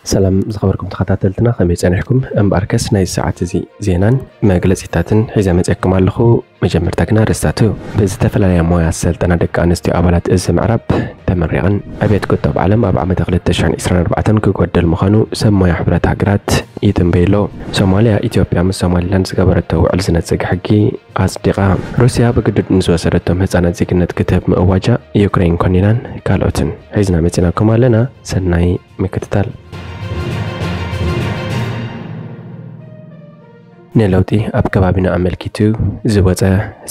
ሰላም ዝኸበርኩም ተኸታተልትና፣ ከመይ ጸኒሕኩም? እምበኣርከስ ናይ ሰዓት እዚ ዜናን መግለጺታትን ሒዘ መጺኣኩም ኣለኹ። መጀመርታ ግና ኣርእስታቱ። ብዝተፈላለያ ሞያ ዝሰልጠና ደቂ ኣንስትዮ ኣባላት እዚ ምዕራብ ተመሪቐን። ዕብየት ቁጠባ ዓለም ኣብ ዓመተ ክልተ ሽሕን ዕስራን ኣርባዕተን ክጎደል ምዃኑ ሰብ ሞያ ሕብረት ሃገራት ይትንበይ ኣሎ። ሶማልያ፣ ኢትዮጵያ ምስ ሶማሊላንድ ዝገበረቶ ውዕል ዝነጽግ ሕጊ ኣጽዲቓ። ሩስያ ብግዱድ ንዝወሰደቶም ህጻናት ዜግነት ክትህብ ምእዋጃ ዩክሬን ኮኒናን ካልኦትን ሒዝና መጺናኩም ኣለና። ሰናይ ምክትታል። ንለውጢ ኣብ ከባቢና ኣመልኪቱ ዝወጸ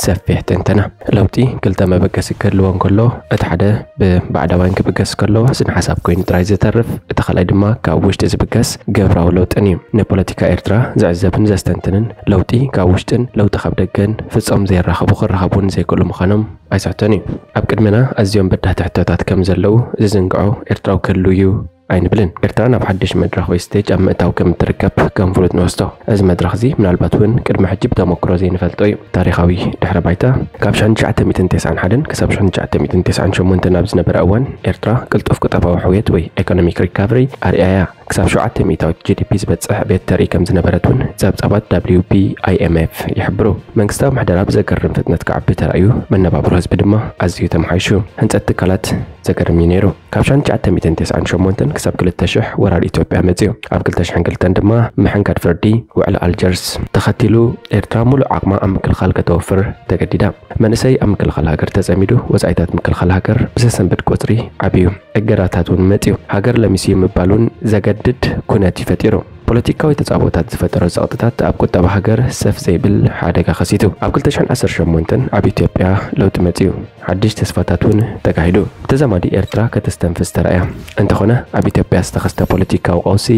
ሰፊሕ ትንተና። ለውጢ ክልተ መበገሲ ክህልዎ እንከሎ፣ እቲ ሓደ ብባዕዳውያን ክብገስ ከሎ ስነ ሓሳብ ኮይኑ ጥራይ ዝተርፍ፣ እቲ ካልኣይ ድማ ካብ ውሽጢ ዝብገስ ግብራዊ ለውጥን እዩ። ንፖለቲካ ኤርትራ ዝዕዘብን ዘስተንትንን ለውጢ ካብ ውሽጥን ለውጢ ካብ ደገን ፍጹም ዘየራኽቡ ክራኸቡ እውን ዘይክእሉ ምዃኖም ኣይስሕቶን እዩ። ኣብ ቅድመና ኣዝዮም በዳህቲ ሕቶታት ከም ዘለዉ ዝዝንግዖ ኤርትራዊ ክህሉ እዩ ኣይንብልን። ኤርትራ ናብ ሓድሽ መድረኽ ወይ ስቴጅ ኣብ ምእታው ከም እትርከብ ከም ፍሉጥ ንወስዶ። እዚ መድረኽ እዚ ምናልባት እውን ቅድሚ ሕጂ ብተመክሮ ዘይንፈልጦ እዩ። ታሪኻዊ ድሕረ ባይታ፣ ካብ ሽሕን ትሽዓተ ሚእትን ተስዓን ሓደን ክሳብ ሽሕን ትሽዓተ ሚእትን ተስዓን ሸሞንተን ኣብ ዝነበረ እዋን ኤርትራ ቅልጡፍ ቁጠባዊ ሕውየት ወይ ኤኮኖሚክ ሪካቨሪ ኣርኣያ እያ። ክሳብ ሸውዓተ ሚእታዊት ጂ ዲ ፒ ዝበጽሕ ዕብየት ተርኢ ከም ዝነበረት እውን ጸብጻባት ደብሊው ፒ ኣይ ኤም ኤፍ ይሕብሩ። መንግስታዊ ምሕደራ ብዘገርም ፍጥነት ክዓቢ ተራእዩ፣ መነባብሮ ህዝቢ ድማ ኣዝዩ ተመሓይሹ። ህንጸት ትካላት ዘገርም እዩ ነይሩ። ካብ ሽሕን ትሽዓተ ሚእትን ተስዓን ሸሞንተን ክሳብ ክልተ ሽሕ ወራር ኢትዮጵያ መጺኡ። ኣብ ክልተ ሽሕን ክልተን ድማ ምሕንጋድ ፍርዲ ውዕል ኣልጀርስ ተኸቲሉ ኤርትራ ሙሉእ ዓቕማ ኣብ ምክልኻል ከተወፍር ተገዲዳ። መንእሰይ ኣብ ምክልኻል ሃገር ተጸሚዱ ወጻኢታት ምክልኻል ሃገር ብዘሰንብድ ቁጽሪ ዓብዩ። እገዳታት እውን መጺኡ። ሃገር ለሚሱ እዩ ምባል እውን ዘገድድ ኩነት እዩ ፈጢሩ። ፖለቲካዊ ተጻብኦታት ዝፈጠሮ ጸቕጥታት ኣብ ቁጠባ ሃገር ሰፍ ዘይብል ሓደጋ ከሲቱ። ኣብ ክልተ ሽሕን ዓሰርተ ሸሞንተን ኣብ ኢትዮጵያ ለውጢ መጺኡ። ሓድሽ ተስፋታት እውን ተጋሂዱ። ብተዛማዲ ኤርትራ ከተስተንፍስ ተራእያ። እንተኾነ ኣብ ኢትዮጵያ ዝተኸስተ ፖለቲካዊ ቀውሲ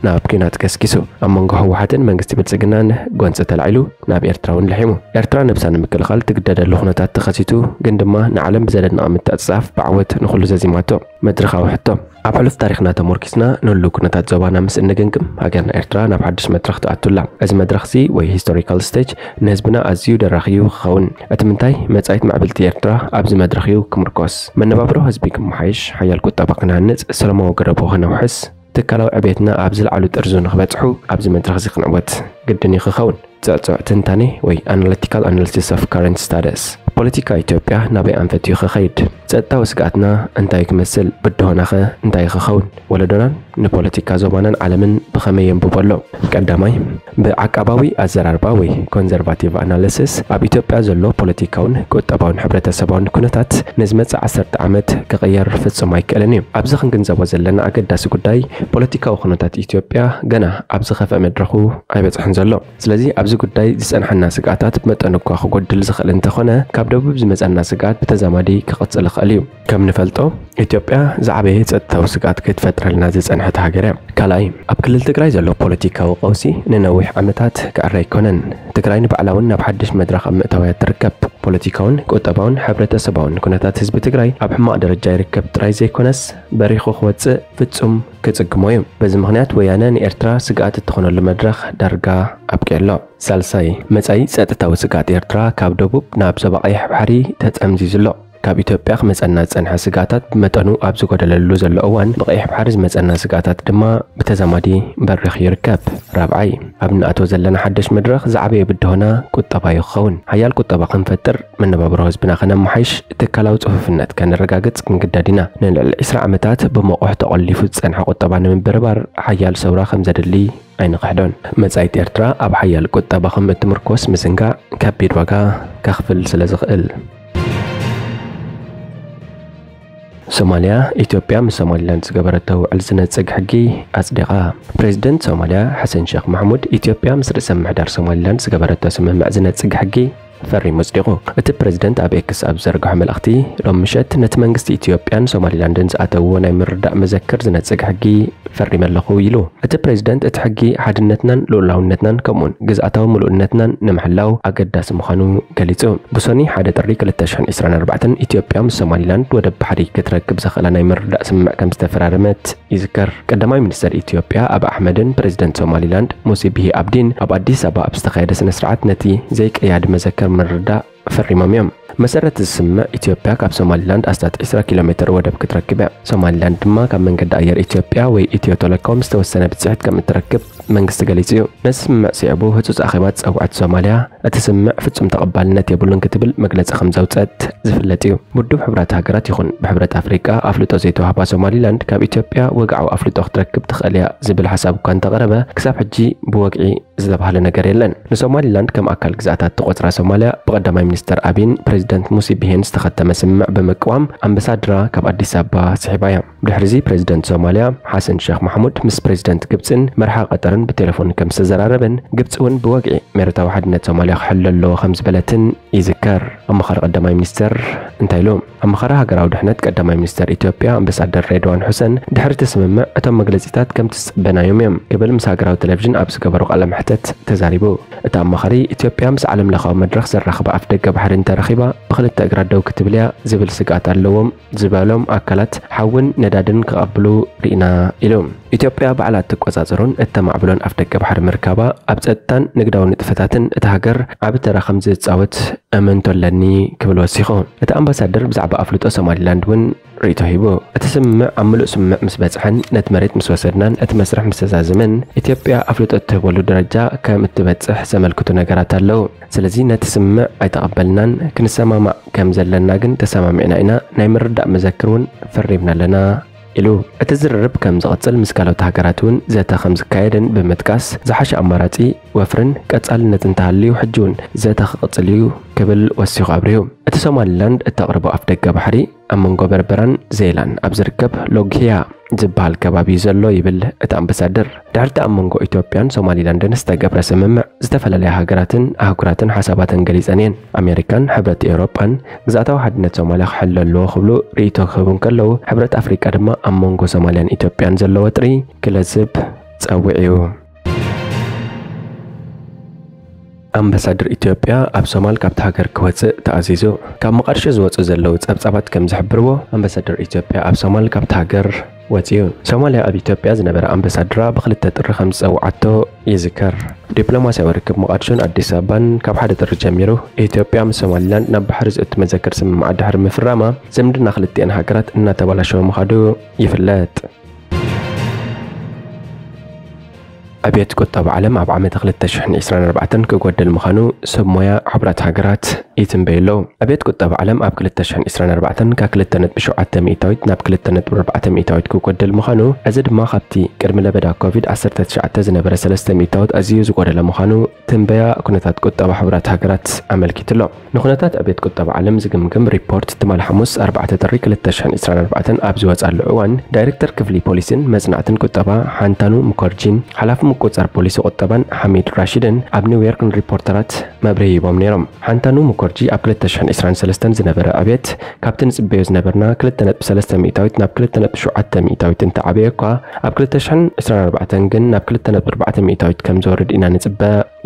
ናብ ኲናት ገስጊሱ። ኣብ መንጎ ህወሓትን መንግስቲ ብልጽግናን ጎንጺ ተላዒሉ ናብ ኤርትራ እውን ልሒሙ። ኤርትራ ነብሳ ንምክልኻል ትግደደሉ ኩነታት ተኸሲቱ፣ ግን ድማ ንዓለም ብዘደንቕ ምትዕጽጻፍ ብዓወት ንኹሉ ዘዚማቶ። መድረኻዊ ሕቶ። ኣብ ሕሉፍ ታሪኽና ተሞርኪስና ንህሉው ኩነታት ዞባና ምስ እንግምግም፣ ሃገርና ኤርትራ ናብ ሓድሽ መድረኽ ትኣቱላ። እዚ መድረኽ እዚ ወይ ሂስቶሪካል ስቴጅ ንህዝብና ኣዝዩ ደራኺ እዩ ክኸውን። እቲ ምንታይ፣ መጻኢት ምዕብልቲ ኤርትራ ኣብዚ መድረኽ እዩ ክምርኮስ። መነባብሮ ህዝቢ ክመሓየሽ፣ ሓያል ቁጠባ ክንሃንጽ፣ ሰላማዊ ገረቦ ክነውሕስ፣ ትካላዊ ዕብየትና ኣብ ዝለዓሉ ጥርዙ ንክበጽሑ ኣብዚ መድረኽ እዚ ክንዕወት ግድን እዩ ክኸውን። ጽዕጹዕ ትንታኔ ወይ ኣናሊቲካል ኣናሊሲስ ኦፍ ካረንት ስታተስ። ፖለቲካ ኢትዮጵያ ናበይ ኣንፈት እዩ ክኸይድ? ጸጥታዊ ስግኣትና እንታይ ክመስል? ብድሆናኸ እንታይ ክኸውን? ወለዶናን ንፖለቲካ ዞባናን ዓለምን ብኸመይ የንብቦ ኣሎ? ቀዳማይ፣ ብዓቃባዊ ኣዘራርባ ወይ ኮንዘርቫቲቭ ኣናሊሲስ፣ ኣብ ኢትዮጵያ ዘሎ ፖለቲካውን ቁጠባውን ሕብረተሰባውን ኩነታት ንዝመጽእ ዓሰርተ ዓመት ክቕየር ፍጹም ኣይክእልን እዩ። ኣብዚ ክንግንዘቦ ዘለና ኣገዳሲ ጉዳይ፣ ፖለቲካዊ ኩነታት ኢትዮጵያ ገና ኣብ ዝኸፍአ መድረኹ ኣይበጽሐን ዘሎ። ስለዚ ኣብዚ ጉዳይ ዝጸንሐና ስግኣታት ብመጠኑ እኳ ክጎድል ዝኽእል እንተኾነ፣ ካብ ደቡብ ዝመጸና ስግኣት ብተዛማዲ ክቕጽል ይኽእል እዩ። ከም ንፈልጦ፣ ኢትዮጵያ ዝዓበየ ጸጥታዊ ስግኣት ክትፈጥረልና ዝጸንሐት ሃገር እያ። ካልኣይ፣ ኣብ ክልል ትግራይ ዘሎ ፖለቲካዊ ቀውሲ ንነዊሕ ዓመታት ክዕረ ኣይኮነን። ትግራይ ንባዕላ እውን ናብ ሓድሽ መድረኽ ኣብ ምእታው እያ ትርከብ። ፖለቲካውን ቁጠባውን ሕብረተሰባውን ኩነታት ህዝቢ ትግራይ ኣብ ሕማቕ ደረጃ ይርከብ ጥራይ ዘይኮነስ፣ በሪኹ ክወጽእ ፍጹም ክጽግሞ እዩ። በዚ ምኽንያት ወያነ ንኤርትራ ስግኣት እትኾነሉ መድረኽ ዳርጋ ኣብቂዑ ኣሎ። ሳልሳይ፣ መጻኢ ጸጥታዊ ስግኣት ኤርትራ ካብ ደቡብ ናብ ዞባ ቀይሕ ባሕሪ ተጸምዚዙ ኣሎ። ካብ ኢትዮጵያ ክመጸና ዝጸንሐ ስግኣታት ብመጠኑ ኣብ ዝጎደለሉ ዘሎ እዋን፣ ብቐይሕ ባሕሪ ዝመጸና ስግኣታት ድማ ብተዛማዲ በሪኽ ይርከብ። ራብዓይ፣ ኣብ ንኣትዎ ዘለና ሓድሽ መድረኽ ዝዓበየ ብድሆና ቁጠባ እዩ ክኸውን። ሓያል ቁጠባ ክንፈጥር፣ መነባብሮ ህዝብና ከነመሓይሽ፣ ትካላዊ ጽፉፍነት ከነረጋግጽ ክንግደድ ኢና። ንልዕሊ ዕስራ ዓመታት ብመቑሕ ተቖሊፉ ዝጸንሐ ቁጠባ ንምብርባር ሓያል ሰውራ ከም ዘድሊ ኣይንኽሕዶን። መጻኢት ኤርትራ ኣብ ሓያል ቁጠባ ከም እትምርኮስ ምዝንጋዕ ከቢድ ዋጋ ከኽፍል ስለ ዝኽእል። ሶማልያ፣ ኢትዮጵያ ምስ ሶማሊላንድ ዝገበረቶ ውዕል ዝነጽግ ሕጊ ኣጽዲቓ። ፕሬዚደንት ሶማልያ ሓሰን ሼክ ማሕሙድ፣ ኢትዮጵያ ምስ ርእሰ ምምሕዳር ሶማሊላንድ ዝገበረቶ ስምምዕ ዝነጽግ ሕጊ ፈሪሙ ኣጽዲቑ። እቲ ፕሬዚደንት ኣብ ኤክስ ኣብ ዝዘርግሖ መልእኽቲ፣ ሎም ምሸት ነቲ መንግስቲ ኢትዮጵያን ሶማሊላንድን ዝኣተውዎ ናይ ምርዳእ መዘክር ዝነጽግ ሕጊ ፈሪመ ኣለኹ ኢሉ። እቲ ፕሬዚደንት፣ እቲ ሕጊ ሓድነትናን ልኡላውነትናን ከምኡውን ግዝኣታዊ ምሉእነትናን ንምሕላው ኣገዳሲ ምዃኑ ገሊጹ። ብሰኑይ ሓደ ጥሪ ክልተ ሽሕን ዕስራን ኣርባዕተን ኢትዮጵያ ምስ ሶማሊላንድ ወደብ ባሕሪ ክትረክብ ዘኽእላ ናይ ምርዳእ ስምምዕ ከም ዝተፈራረመት ይዝከር። ቀዳማይ ሚኒስተር ኢትዮጵያ ኣቢ ኣሕመድን ፕሬዚደንት ሶማሊላንድ ሙሴ ቢሂ ኣብዲን ኣብ ኣዲስ ኣበባ ኣብ ዝተኻየደ ስነ ስርዓት ነቲ ዘይቀያዲ መዘክር ምርዳእ ፈሪሞም እዮም። መሰረት ዝስምዕ፣ ኢትዮጵያ ካብ ሶማሊላንድ ኣስታት ዕስራ ኪሎ ሜትር ወደብ ክትረክብ እያ። ሶማሊላንድ ድማ ካብ መንገዲ ኣየር ኢትዮጵያ ወይ ኢትዮ ቴሌኮም ዝተወሰነ ብፅሒት ከም እትረክብ መንግስቲ ገሊጹ እዩ። ነዚ ስምምዕ ስዒቡ ህጹጽ ኣኼባ ዝጸውዐት ሶማልያ፣ እቲ ስምምዕ ፍጹም ተቐባልነት የብሉን ክትብል መግለጺ ከም ዘውጸት ዝፍለጥ እዩ። ውድብ ሕቡራት ሃገራት ይኹን ብሕብረት ኣፍሪቃ ኣፍልጦ ዘይተዋህባ ሶማሊላንድ ካብ ኢትዮጵያ ወግዓዊ ኣፍልጦ ክትረክብ ትኽእል እያ ዝብል ሓሳብ እኳ እንተቐረበ፣ ክሳብ ሕጂ ብወግዒ ዝተባህለ ነገር የለን። ንሶማሊላንድ ከም ኣካል ግዝኣታት ትቆጽራ ሶማልያ ብቀዳማይ ሚኒስተር ኣቢን ፕሬዚደንት ሙሲ ቢሄን ዝተኸተመ ስምምዕ ብምቅዋም ኣምባሳድራ ካብ ኣዲስ ኣበባ ስሒባ እያ። ድሕሪዚ ፕሬዚደንት ሶማልያ ሓሰን ሸኽ ማሕሙድ ምስ ፕሬዚደንት ግብጽን መርሓ ቀጠርን ብቴሌፎን ከም ዝተዘራረበን ግብጺ እውን ብወግዒ መሬታዊ ሓድነት ሶማልያ ክሕሎ ኣለዎ ከም ዝበለትን ይዝከር። ኣማኻሪ ቀዳማይ ሚኒስተር እንታይ ኢሉ? ኣማኻሪ ሃገራዊ ድሕነት ቀዳማይ ሚኒስተር ኢትዮጵያ ኣምባሳደር ሬድዋን ሑሰን ድሕሪ እቲ ስምምዕ እቶም መግለጺታት ከምቲ ዝጸበናዮም እዮም ክብል ምስ ሃገራዊ ቴሌቪዥን ኣብ ዝገበሮ ቃለ መሕተት ተዛሪቡ። እቲ ኣማኻሪ ኢትዮጵያ ምስ ዓለም ለኻዊ መድረኽ ዘራኽባ ኣፍደገ ባሕሪ እንተረኺባ ብኽልተ እግራ ደው ክትብል እያ ዝብል ስግኣት ኣለዎም ዝበሎም ኣካላት ሓውን ነዳድን ክቐብሉ ርኢና ኢሉ። ኢትዮጵያ ባዕላ እትቆጻጸሮን እተማዕብሎን ኣፍደገ ባሕሪ ምርካባ ኣብ ጸጥታን ንግዳዊ ንጥፈታትን እታ ሃገር ዓቢ ተራ ከም ዝጻወት እምንቶ ኣለኒ ክብል ወሲኹ። እቲ ኣምባሳደር ብዛዕባ ኣፍልጦ ሶማሊላንድ እውን ርእይቶ ሂቡ። እቲ ስምምዕ ኣብ ምሉእ ስምምዕ ምስ በጽሐን ነቲ መሬት ምስ ወሰድናን እቲ መስርሕ ምስ ተዛዘመን ኢትዮጵያ ኣፍልጦ እትህበሉ ደረጃ ከም እትበጽሕ ዘመልክቱ ነገራት ኣለዉ። ስለዚ ነቲ ስምምዕ ኣይተቐበልናን፣ ክንሰማማዕ ከም ዘለና ግን ተሰማሚዕና ኢና። ናይ ምርዳእ መዘክር እውን ፈሪምና ኣለና ኢሉ። እቲ ዝርርብ ከም ዝቕጽል ምስ ካልኦት ሃገራት እውን ዘተ ከም ዝካየድን ብምጥቃስ ዝሓሸ ኣማራጺ ወፍርን ቀጻልነት እንተሃልዩ ሕጂ እውን ዘተ ክቕጽል እዩ ክብል ወሲኹ ኣብሪሁ። እቲ ሶማሊላንድ እተቕርቦ ኣፍደገ ባሕሪ ኣብ መንጎ በርበራን ዜላን ኣብ ዝርከብ ሎግሂያ ዝበሃል ከባቢ እዩ ዘሎ ይብል እቲ ኣምባሳደር። ድሕርቲ ኣብ መንጎ ኢትዮጵያን ሶማሊላንድን ዝተገብረ ስምምዕ ዝተፈላለያ ሃገራትን ኣህጉራትን ሓሳባተን ገሊጸን እየን። ኣሜሪካን ሕብረት ኤውሮጳን ግዝኣታዊ ሓድነት ሶማልያ ክሕሎ ኣለዎ ክብሉ ርእይቶ ክህቡ እንከለዉ፣ ሕብረት ኣፍሪቃ ድማ ኣብ መንጎ ሶማልያን ኢትዮጵያን ዘሎ ወጥሪ ክለዝብ ጸዊዑ እዩ። ኣምባሳደር ኢትዮጵያ ኣብ ሶማል ካብቲ ሃገር ክወጽእ ተኣዚዙ። ካብ መቓድሾ ዝወጹ ዘለዉ ጸብጻባት ከም ዝሕብርዎ፣ ኣምባሳደር ኢትዮጵያ ኣብ ሶማል ካብቲ ሃገር ወጺኡ። ሶማልያ ኣብ ኢትዮጵያ ዝነበረ ኣምባሳድራ ብክልተ ጥሪ ከም ዝጸውዓቶ ይዝከር። ዲፕሎማስያዊ ርክብ መቓድሾን ኣዲስ ኣበባን ካብ ሓደ ጥሪ ጀሚሩ ኢትዮጵያ ምስ ሶማሊላንድ ናብ ባሕሪ ዝእቱ መዘክር ስምምዓት ድሕሪ ምፍራማ ዝምድና ክልቲኤን ሃገራት እናተባላሸወ ምኻዱ ይፍለጥ። ዕብየት ቁጠባ ዓለም ኣብ ዓመተ ክልተ ሽሕን ዕስራን ኣርባዕተን ክጎድል ምዃኑ ሰብ ሞያ ሕቡራት ሃገራት ይትንበዩ ኣለዉ። ዕብየት ቁጠባ ዓለም ኣብ ክልተ ሽሕን ዕስራን ኣርባዕተን ካብ ክልተ ነጥቢ ሸውዓተ ሚእታዊት ናብ ክልተ ነጥቢ ኣርባዕተ ሚእታዊት ክጎድል ምዃኑ፣ እዚ ድማ ካብቲ ቅድሚ ለበዳ ኮቪድ ዓሰርተ ትሽዓተ ዝነበረ ሰለስተ ሚእታዊት ኣዝዩ ዝጎደለ ምዃኑ ትንበያ ኩነታት ቁጠባ ሕቡራት ሃገራት ኣመልኪቱ ኣሎ። ንኩነታት ዕብየት ቁጠባ ዓለም ዝግምግም ሪፖርት ትማሊ ሓሙስ ኣርባዕተ ጥሪ ክልተ ሽሕን ዕስራን ኣርባዕተን ኣብ ዝወጻሉ እዋን፣ ዳይሬክተር ክፍሊ ፖሊሲን መጽናዕትን ቁጠባ ሓንታኑ ሙኮርጂን ሓላፊ ምቁጽጻር ፖሊሲ ቁጠባን ሓሚድ ራሺድን ኣብ ኒውዮርክ ንሪፖርተራት መብርሂ ሂቦም ነይሮም። ሓንታኑ ሙኮርጂ ኣብ ክልተ ሽሕን ዕስራን ሰለስተን ዝነበረ ዕብየት ካብቲ ንጽበዮ ዝነበርና ክልተ ነጥቢ ሰለስተ ሚእታዊት ናብ ክልተ ነጥቢ ሸውዓተ ሚእታዊት እንተዓበየ እኳ፣ ኣብ ክልተ ሽሕን ዕስራን ኣርባዕተን ግን ናብ ክልተ ነጥቢ ኣርባዕተ ሚእታዊት ከም ዝወርድ ኢና ንጽበ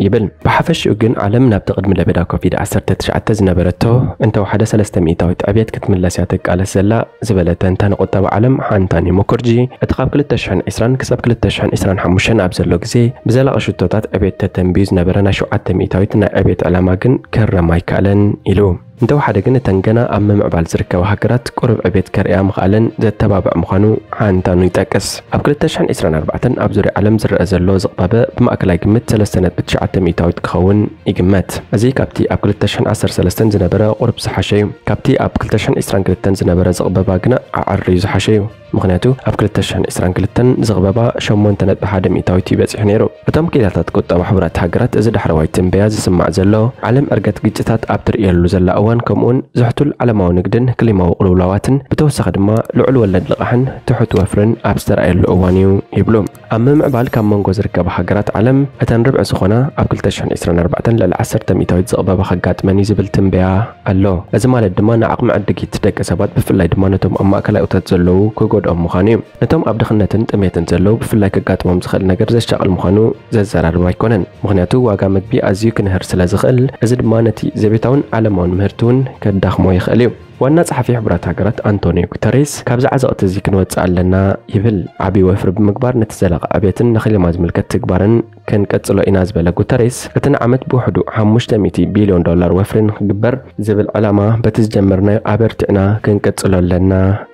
ይብል። ብሓፈሽኡ ግን ዓለም ናብቲ ቅድሚ ለበዳ ኮቪድ ዓሰርተ ትሽዓተ ዝነበረቶ እንተወሓደ ሰለስተ ሚእታዊት ዕብየት ክትምለስ እያ ትቃለስ ዘላ ዝበለ ተንታኒ ቁጠባ ዓለም ሓንታኒ ሙኮርጂ፣ እቲ ካብ ክልተ ሽሕን ዕስራን ክሳብ ክልተ ሽሕን ዕስራን ሓሙሽተን ኣብ ዘሎ ግዜ ብዘላቒ ሽቶታት ዕብየት ተተንብዩ ዝነበረ ናይ ሸውዓተ ሚእታዊት ናይ ዕብየት ዕላማ ግን ክህረም ኣይከኣለን ኢሉ። እንተወሓደ ግን እተን ገና ኣብ ምምዕባል ዝርከባ ሃገራት ቁሩብ ዕብየት ከርእያ ምኽኣለን ዘተባብዕ ምዃኑ ሓንታኑ ይጠቅስ። ኣብ ክልተ ሽሕን ዕስራን ኣርባዕተን ኣብ ዙርያ ዓለም ዝረአ ዘሎ ዝቕባበ ብማእከላይ ግምት ሰለስተ ነጥቢ ትሽዓተ ሚእታዊት ክኸውን ይግመት። እዚ ካብቲ ኣብ ክልተ ሽሕን ዓሰርተ ሰለስተን ዝነበረ ቁሩብ ዝሓሸ እዩ። ካብቲ ኣብ ክልተ ሽሕን ዕስራን ክልተን ዝነበረ ዝቕበባ ግና ኣዐርዩ ዝሓሸ እዩ። ምኽንያቱ ኣብ ክልተ ሽሕን ዕስራን ክልተን ዝቕበባ ሸሞንተ ነጥቢ ሓደ ሚእታዊት እዩ በጺሑ ነይሩ። እቶም ክኢላታት ቁጠባ ሕቡራት ሃገራት፣ እዚ ዳሕረዋይ ትንበያ ዝስማዕ ዘሎ፣ ዓለም ዕርገት ግጭታት ኣብ ትርእየሉ ዘላ እዋን፣ ከምኡውን ዝሕቱል ዓለማዊ ንግድን ክሊማዊ ቅልውላዋትን፣ ብተወሳኺ ድማ ልዑል ወለድ ልቓሕን ትሑት ወፍርን ኣብ ዝተራእየሉ እዋን እዩ ይብሉ። ኣብ ምምዕባል ካብ መንጎ ዝርከባ ሃገራት ዓለም፣ እተን ርብዒ ዝኾና ኣብ ክልተ ሽሕን ዕስራን ኣርባዕተን ልዕሊ ዓሰርተ ሚእታዊት ዝቕበባ ከጋጥመን እዩ ዝብል ትንበያ ኣሎ። እዚ ማለት ድማ ንዓቕሚ ዕድጊት ደቂ ሰባት፣ ብፍላይ ድማ ነቶም ኣብ ማእከላይ እቶት ዘለዉ ክጎድኦም ምዃኑ እዩ። ነቶም ኣብ ድኽነትን ጥሜትን ዘለዉ ብፍላይ ከጋጥሞም ዝኽእል ነገር ዘሻቕል ምዃኑ ዘዘራርብ ኣይኮነን። ምኽንያቱ ዋጋ ምግቢ ኣዝዩ ክንህር ስለ ዝኽእል፣ እዚ ድማ ነቲ ዘቤታውን ዓለማውን ምህርቲ እውን ከዳኽሞ ይኽእል እዩ። ዋና ጸሓፊ ሕቡራት ሃገራት ኣንቶኒዮ ጉተሬስ፣ ካብዚ ዓዘቕቲ እዚ ክንወጽእ ኣለና ይብል። ዓብዪ ወፍሪ ብምግባር ነቲ ዘላቒ ዕብየትን ንክሊማ ዝምልከት ትግባርን ክንቀጽሎ ኢና ዝበለ ጉተሬስ፣ እቲ ንዓመት ብውሕዱ ሓሙሽተ ሚእቲ ቢልዮን ዶላር ወፍሪ ንክግበር ዝብል ዕላማ በቲ ዝጀመርናዮ ኣበርቲዕና ክንቀጽሎ ኣለና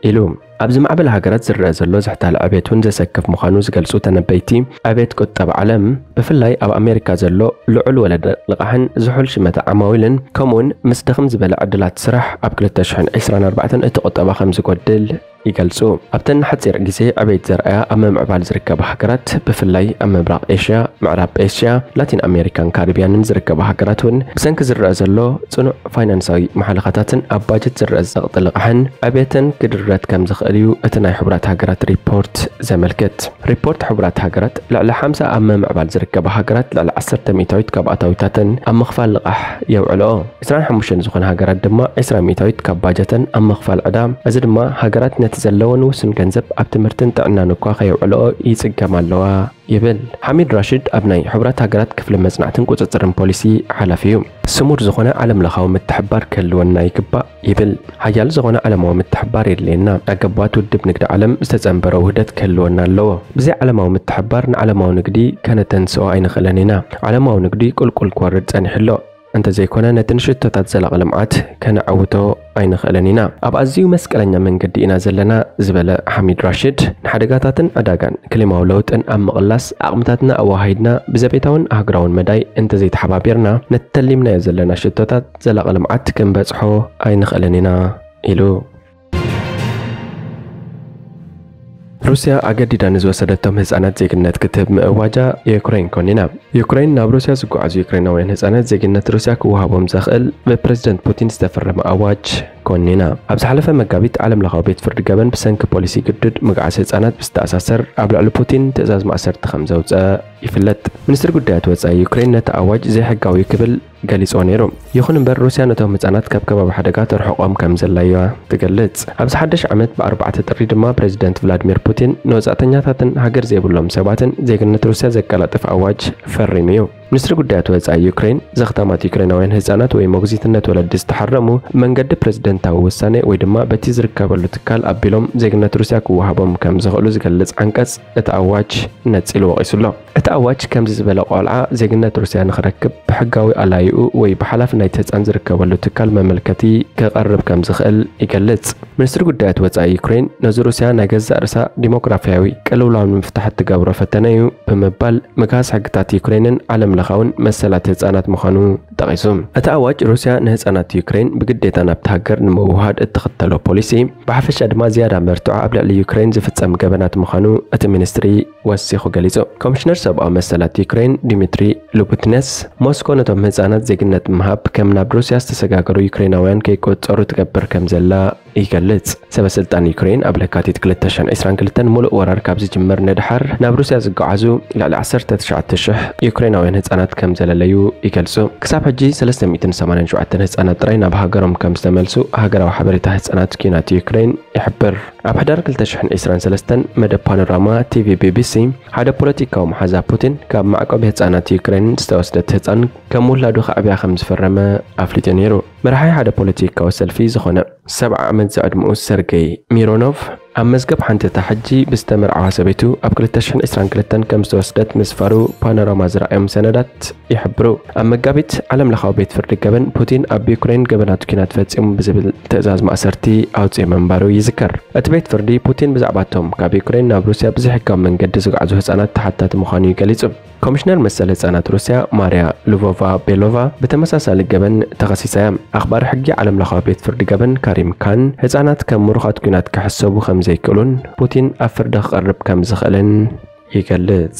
ኢሉ። ኣብዚ ማዕበል ሃገራት ዝረኣ ዘሎ ዝሕታል ዕብየት እውን ዘሰክፍ ምዃኑ ዝገልጹ ተነበይቲ፣ ዕብየት ቁጠባ ዓለም ብፍላይ ኣብ ኣሜሪካ ዘሎ ልዑል ወለደ ልቓሕን ዝሑል ሽመታ ዓማዊልን ከምኡውን ምስ ድኽም ዝበለ ዕድላት ስራሕ ኣብ ክልተ ሽሕን ዕስራን ኣርባዕተን እቲ ቁጠባ ከም ዝጎድል ይገልጹ። ኣብተን ንሓጺር ግዜ ዕብየት ዘርኣያ ኣብ ምምዕባል ዝርከባ ሃገራት ብፍላይ ኣብ ምብራቕ ኤሽያ፣ ምዕራብ ኤሽያ፣ ላቲን ኣሜሪካን ካሪብያንን ዝርከባ ሃገራት እውን ብሰንኪ ዝረኣ ዘሎ ጽኑዕ ፋይናንሳዊ ማሕለኻታትን ኣብ ባጀት ዝረአ ዘቕጢ ልቓሕን ዕብየተን ክድረት ከም ዝኽእል እዩ እቲ ናይ ሕቡራት ሃገራት ሪፖርት ዘመልክት። ሪፖርት ሕቡራት ሃገራት ልዕሊ ሓምሳ ኣብ ምምዕባል ዝርከባ ሃገራት ልዕሊ ዓሰርተ ሚእታዊት ካብ ኣታዊታተን ኣብ ምኽፋል ልቓሕ የውዕልኦ። ዕስራን ሓሙሽተን ዝኾና ሃገራት ድማ ዕስራ ሚእታዊት ካብ ባጀተን ኣብ ምኽፋል ዕዳ፣ እዚ ድማ ሃገራት ነቲ ዘለወን ውሱን ገንዘብ ኣብ ትምህርትን ጥዕናን እኳ ከየውዕልኦ ይጽገማ ኣለዋ ይብል። ሓሚድ ራሽድ ኣብ ናይ ሕቡራት ሃገራት ክፍሊ መጽናዕትን ቁጽጽርን ፖሊሲ ሓላፊ እዩ። ስሙር ዝኾነ ዓለምለኻዊ ምትሕብባር ክህልወና ይግባእ ይብል። ሓያል ዝኾነ ዓለማዊ ምትሕብባር የድልየና። ኣገባት ውድብ ንግዲ ዓለም ዝተጸንበረ ውህደት ክህልወና ኣለዎ። ብዘይ ዓለማዊ ምትሕብባር ንዓለማዊ ንግዲ ከነተንስኦ ኣይንኽእልን ኢና። ዓለማዊ ንግዲ ቁልቁል ክወርድ ጸኒሑ ኣሎ። እንተዘይኮነ ነቲ ንሽቶታት ዘላቒ ልምዓት ከነዐውቶ ኣይንኽእልን ኢና። ኣብ ኣዝዩ መስቀለኛ መንገዲ ኢና ዘለና ዝበለ ሓሚድ ራሽድ፣ ንሓደጋታትን ዕዳጋን ክሊማዊ ለውጥን ኣብ ምቕላስ ዓቕምታትና ኣወሃሂድና ብዘቤታውን ኣህጉራውን መዳይ እንተዘይተሓባቢርና ነቲ ተሊምናዮ ዘለና ሽቶታት ዘላቒ ልምዓት ክንበጽሖ ኣይንኽእልን ኢና ኢሉ። ሩስያ ኣገዲዳ ንዝወሰደቶም ህጻናት ዜግነት ክትህብ ምእዋጃ ዩክሬን ኮኒና። ዩክሬን ናብ ሩስያ ዝጓዓዙ ዩክሬናውያን ህጻናት ዜግነት ሩስያ ክወሃቦም ዘኽእል ብፕረዚደንት ፑቲን ዝተፈረመ ኣዋጅ ኮኒና። ኣብ ዝሓለፈ መጋቢት ዓለምለኻዊ ቤት ፍርዲ ገበን ብሰንኪ ፖሊሲ ግዱድ ምግዓዝ ህጻናት ብዝተኣሳሰር ኣብ ልዕሊ ፑቲን ትእዛዝ ማእሰርቲ ከም ዘውጸ ይፍለጥ። ሚኒስትሪ ጉዳያት ወጻኢ ዩክሬን ነቲ ኣዋጅ ዘይሕጋዊ ክብል ገሊጽዎ ነይሩ። ይኹን እምበር ሩስያ ነቶም ህጻናት ካብ ከባቢ ሓደጋ ተርሕቖም ከም ዘላ እያ ትገልጽ። ኣብዚ ሓድሽ ዓመት ብኣርባዕተ ጥሪ ድማ ፕረዚደንት ቭላድሚር ፑቲን ንወጻእተኛታትን ሃገር ዘይብሎም ሰባትን ዜግነት ሩስያ ዘቀላጥፍ ኣዋጅ ፈሪሙ እዩ። ሚኒስትሪ ጉዳያት ወጻኢ ዩክሬን ዘኽታማት ዩክሬናውያን ህጻናት ወይ ሞግዚትነት ወለዲ ዝተሓረሙ መንገዲ ፕረዚደንታዊ ውሳኔ ወይ ድማ በቲ ዝርከበሉ ትካል ኣቢሎም ዜግነት ሩስያ ክወሃቦም ከም ዝኽእሉ ዝገልጽ ዓንቀጽ እቲ ኣዋጅ ነጺሉ ወቒሱ ኣሎ። እቲ ኣዋጅ ከምዚ ዝበለ ቆልዓ ዜግነት ሩስያ ንኽረክብ ብሕጋዊ ኣላይኡ ወይ ብሓላፊ ናይቲ ህጻን ዝርከበሉ ትካል መመልከቲ ክቐርብ ከም ዝኽእል ይገልጽ። ሚኒስትሪ ጉዳያት ወጻኢ ዩክሬን ነዚ ሩስያ ናይ ገዛእ ርእሳ ዲሞግራፊያዊ ቅልውላው ንምፍታሕ እትገብሮ ፈተነ እዩ ብምባል ምግሃስ ሕግታት ዩክሬንን ዓለም ለኻውን መሰላት ህጻናት ምዃኑ ጠቒሱ። እቲ ኣዋጅ ሩስያ ንህጻናት ዩክሬን ብግዴታ ናብቲ ሃገር ንምውሃድ እትኽተሎ ፖሊሲ ብሓፈሻ ድማ ዝያዳ መርትዖ ኣብ ልዕሊ ዩክሬን ዝፍጸም ገበናት ምዃኑ እቲ ሚኒስትሪ ወሲኹ ገሊጹ። ኮሚሽነር ሰብኣዊ መሰላት ዩክሬን ዲሚትሪ ሉቡትነስ፣ ሞስኮ ነቶም ህጻናት ዜግነት ምሃብ ከም ናብ ሩስያ ዝተሰጋገሩ ዩክሬናውያን ከይቆጸሩ ትገብር ከም ዘላ ይገልጽ። ሰበ ስልጣን ዩክሬን ኣብ ለካቲት ክልተ ሽሕን ዕስራን ክልተን ምሉእ ወራር ካብ ዝጅምር ንድሓር ናብ ሩስያ ዝጓዓዙ ልዕሊ ዓሰርተ ትሽዓተ ሽሕ ዩክሬናውያን ህጻናት ከም ዘለለዩ ይገልጹ። ክሳብ ሕጂ ሰለስተ ሚእትን ሰማንያን ሸውዓተን ህጻናት ጥራይ ናብ ሃገሮም ከም ዝተመልሱ ሃገራዊ ሓበሬታ ህጻናት ኲናት ዩክሬን ይሕብር። ኣብ ሕዳር ክልተ ሽሕን ዕስራን ሰለስተን መደብ ፓኖራማ ቲቪ ቢቢሲ፣ ሓደ ፖለቲካዊ መሓዛ ፑቲን ካብ መዕቆቢ ህጻናት ዩክሬን ዝተወስደት ህጻን ከም ውላዱ ከዕብያ ከም ዝፈረመ ኣፍሊጡ ነይሩ። መራሒ ሓደ ፖለቲካዊ ሰልፊ ዝኾነ ሰብዓ ዓመት ዝዕድመኡ ሰርጌይ ሚሮኖቭ፣ ኣብ መዝገብ ሓንቲታ ሕጂ ብዝተመርዓዋ ሰበይቱ ኣብ ክልተ ሽሕን ዕስራን ክልተን ከም ዝተወስደት ምስፋሩ ፓኖራማ ዝረኣዮም ሰነዳት ይሕብሩ። ኣብ መጋቢት፣ ዓለም ለኻዊ ቤት ፍርዲ ገበን ፑቲን ኣብ ዩክሬን ገበናት ኲናት ፈጺሙ ብዝብል ትእዛዝ ማእሰርቲ ኣውጺኡ ምንባሩ ይዝከር። እቲ ቤት ፍርዲ ፑቲን ብዛዕባቶም ካብ ዩክሬን ናብ ሩስያ ብዘይሕጋዊ መንገዲ ዝጓዓዙ ህጻናት ተሓታቲ ምዃኑ እዩ ገሊጹ። ኮሚሽነር መሰል ህጻናት ሩስያ ማርያ ሉቮቫ ቤሎቫ ብተመሳሳሊ ገበን ተኸሲሳ እያ። ኣኽባሪ ሕጊ ዓለም ለኻዊ ቤት ፍርዲ ገበን ካሪም ካን ህጻናት ከም ምሩኻት ኲናት ክሕሰቡ ከም ዘይክእሉን ፑቲን ኣብ ፍርዲ ክቐርብ ከም ዝኽእልን ይገልጽ።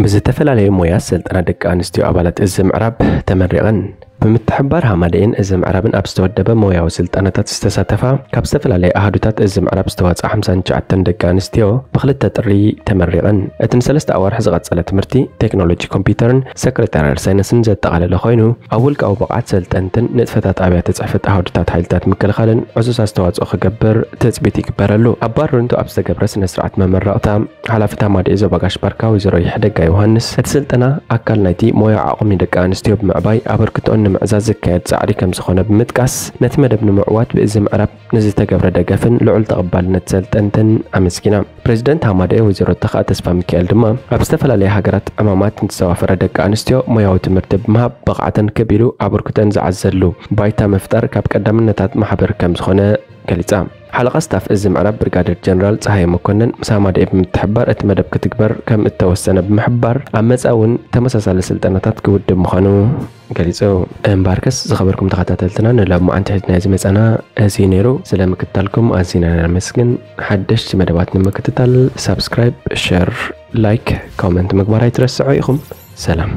ብዝተፈላለየ ሞያ ዝሰልጠና ደቂ ኣንስትዮ ኣባላት እዚ ምዕራብ ተመሪቐን። ብምትሕብባር ሃማደኤን እዚ ምዕራብን ኣብ ዝተወደበ ሞያዊ ስልጠናታት ዝተሳተፋ ካብ ዝተፈላለየ ኣሃዱታት እዚ ምዕራብ ዝተዋፅኣ ሓምሳን ትሽዓተን ደቂ ኣንስትዮ ብክልተ ጥሪ ተመሪቐን። እቲ ንሰለስተ ኣዋርሕ ዝቐጸለ ትምህርቲ ቴክኖሎጂ ኮምፒውተርን ሰክሬታርያል ሳይንስን ዘጠቓለለ ኮይኑ፣ ኣብ ውልቃዊ ብቕዓት ሰልጠንትን ንጥፈታት ኣብያተ ጽሕፈት ኣሃዱታት ሓይልታት ምክልኻልን ዕዙዝ ኣስተዋፅኦ ክገብር ትጽቢት ይግበረሉ። ኣብ ባርንቱ ኣብ ዝተገብረ ስነ ስርዓት መመረቕታ፣ ሓላፊት ሃማደኤ ዞባ ጋሽ ባርካ ወይዘሮ ይሕደጋ ዮሃንስ፣ እቲ ስልጠና ኣካል ናይቲ ሞያዊ ዓቕሚ ደቂ ኣንስትዮ ብምዕባይ ኣበርክቶኦን ንምዕዛዝ ዝካየድ ጻዕሪ ከም ዝኾነ ብምጥቃስ፣ ነቲ መደብ ንምዕዋት ብእዚ ምዕራብ ንዝተገብረ ደገፍን ልዑል ተቐባልነት ሰልጠንትን ኣመስጊና። ፕሬዚደንት ሃማደኤ ወይዘሮ ተኽኣ ተስፋ ሚካኤል ድማ፣ ኣብ ዝተፈላለያ ሃገራት ዕማማት ንዝተዋፈረ ደቂ ኣንስትዮ ሞያዊ ትምህርቲ ብምሃብ ብቕዓተን ክብ ኢሉ ኣበርክቶን ዝዓዘሉ ባይታ ምፍጣር ካብ ቀዳምነታት ማሕበር ከም ዝኾነ ገሊጻ። ሓለቓ ስታፍ እዚ ምዕራብ ብርጋዴር ጀነራል ጸሃየ መኮነን ምስ ሃማደኤ ብምትሕብባር እቲ መደብ ክትግበር ከም እተወሰነ ብምሕባር፣ ኣብ መጻኢ እውን ተመሳሳሊ ስልጠናታት ክውድብ ምዃኑ ገሊጹ። እምበኣርከስ ዝኸበርኩም ተኸታተልትና፣ ንሎማዓንቲ ሒዝናዮ ዝመጻና እዚ ነይሩ። ስለ ምክትታልኩም ኣዚና ነመስግን። ሓደሽቲ መደባት ንምክትታል ሳብስክራይብ፣ ሸር፣ ላይክ፣ ኮመንት ምግባር ኣይትረስዑ ኢኹም። ሰላም።